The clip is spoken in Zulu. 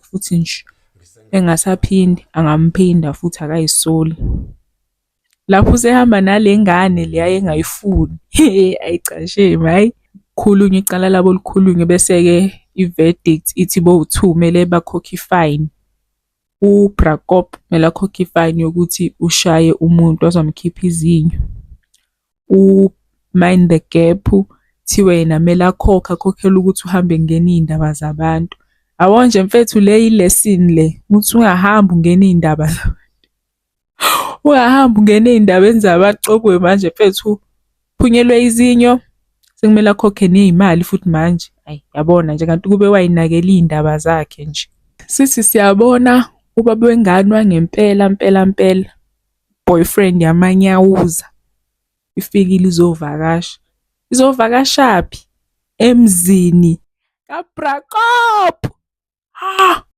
Futhi nje engasaphindi angamphinda futhi akay'soli. Lapho usehamba nale ngane le ayengayifuni. Ayi cha shame hhayi. Kukhulunywe icala labo likhulunywe bese-ke i-verdict ithi bowu-two kumele bakhokhe i-fine. UBrakop kumele akhokhe i-fine yokuthi ushaye umuntu waze wamkhipha izinyo. U-Mind the Gap kuthiwe yena kumele akhokhe, akhokhele ukuthi uhambe engena iy'ndaba zabantu. Yabo nje mfethu le i-lesson le, ukuthi ungahambi ungena iy'ndaba zabantu. Ungahambi ungena ey'ndabeni zabantu cokwe manje mfethu phunyelwe izinyo, sekumele akhokhe ney'mali futhi manje. Hhayi yabona nje kanti ukube way'nakela iy'ndaba zakhe nje. Sithi siyabona ubaba wengane wangempela mpela mpela, boyfriend yamanyawuza ifikile izovakasha. Izovakashaphi? Emzini kaBrakop. Ha!